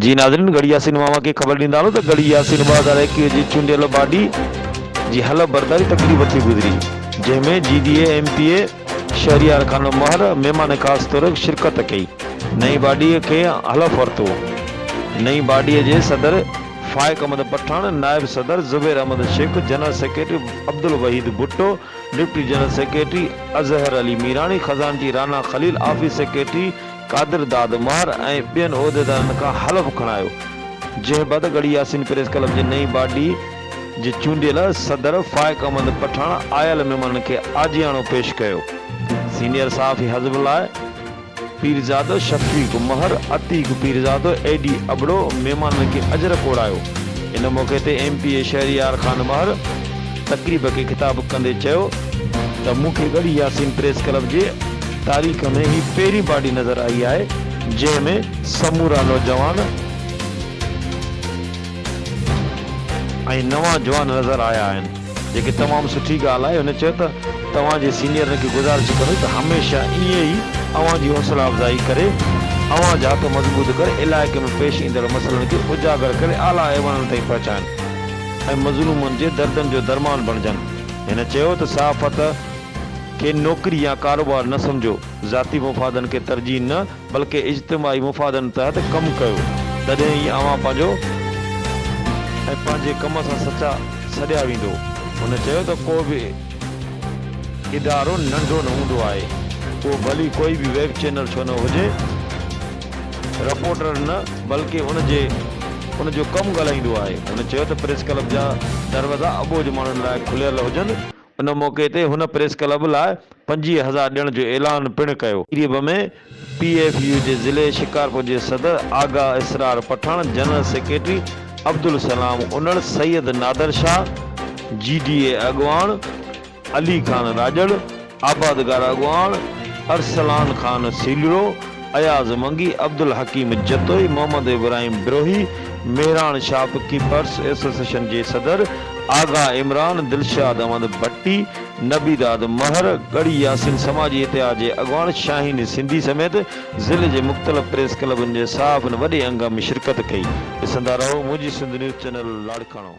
جي ناظرين ڳڙهي ياسين مان اوهان کي خبر ڏيندا هلون ته ڳڙهي ياسين 2021 جي چونڊيل باڊي جي حلف برداري تقريب ٿي گذري جنهن ۾ G D A M P A Shehryar Khan Mahar مهمان خاص طور شرڪت ڪئي نئين باڊي کي حلف ورتو نئين باڊي جي صدر فائق احمد پٺاڻ نائب صدر Zubair Ahmed Shaikh general secretary Abdul Waheed Bhutto deputy general secretary Azhar Ali Mirani خزانچي رانا خليل آفيس سيڪريٽري قادر داد مهر ۽ ٻين عهديدارن کان حلف کڻايو، جنهن بعد ڳڙهي ياسين پريس ڪلب جي نئين باڊي جي چونڊيل صدر فائق احمد پٺاڻ آيل مهمانن کي آجياڻو پيش ڪيو. سينيئر صحافي حزب الله پيرزادو، شفيق مهر، عتيق پيرزادو، اي ڊي ابڙو مهمانن کي اجرڪ اوڙايو. ان موقعي تي M P A Shehryar Khan Mahar تقريب کي خطاب ڪندي چيو ته مون کي ڳڙهي ياسين پريس ڪلب جي تاريخ ۾ هي پهرين باڊي نظر آئي آهي جنهن ۾ سمورا نوجوان ۽ نوان جوان نظر آيا آهن جيڪي تمام سٺي ڳالهه آهي هن چيو ته توهان جي سينيئرن کي گذارش ڪندس ته هميشه ائين ئي اوهان جي حوصلا افزائي ڪري اوهان جا هٿ مضبوط ڪري علائقي ۾ پيش ايندڙ مسئلن کي اجاگر ڪري اعليٰ ايوانن تائين پهچائن ۽ مظلومن جي دردن جو درمان بڻجن هن چيو ته صحافت کي نوڪري يا ڪاروبار نه سمجهو، ذاتي مفادن کي ترجيح نه بلڪه اجتماعي مفادن تحت ڪم ڪيو، تڏهن ئي اوهان پنهنجو ۽ پنهنجي ڪم سان سچا سڏيا ويندو. هن چيو ته ڪو به ادارو ننڍو نه هوندو آهي، اهو ڀلي ڪوئي به ويب چينل ڇو نه هجي، رپورٽر نه بلڪه ان جي ان جو ڪم ڳالهائيندو آهي. هن چيو ته پريس ڪلب جا دروازا اٻوجهه ماڻهن لاء کليل هجن، ان موقعي تي هن پريس ڪلب لاء 25 هزار ڏيڻ جو اعلان پڻ ڪيو. تقريب ۾ پي ايف يو جي ضلعي شڪارپور جي صدر Agha Israr Pathan, general secretary Abdul Salam Anar, Syed Nadir Shah, G D A اڳواڻ علي خان راڄڙ، آبادگار اڳواڻ Arsalan Khan Selro, Ayaz Mangi, Abdul Hakeem Jatoi, Muhammad Ibrahim Brohi, Mehran shop keepers association جي صدر آغا عمران، دلشاد احمد ڀٽي، نبي داد مهر، ڳڙهي ياسين سماجي اتحاد جي اڳواڻ شاهين سنڌي سميت ضلعي جي مختلف پريس ڪلبن جي صحافين وڏي انگ ۾ شرڪت ڪئي. ڏسندا رهو منهنجي سنڌ نيوز چينل لاڙڪاڻو.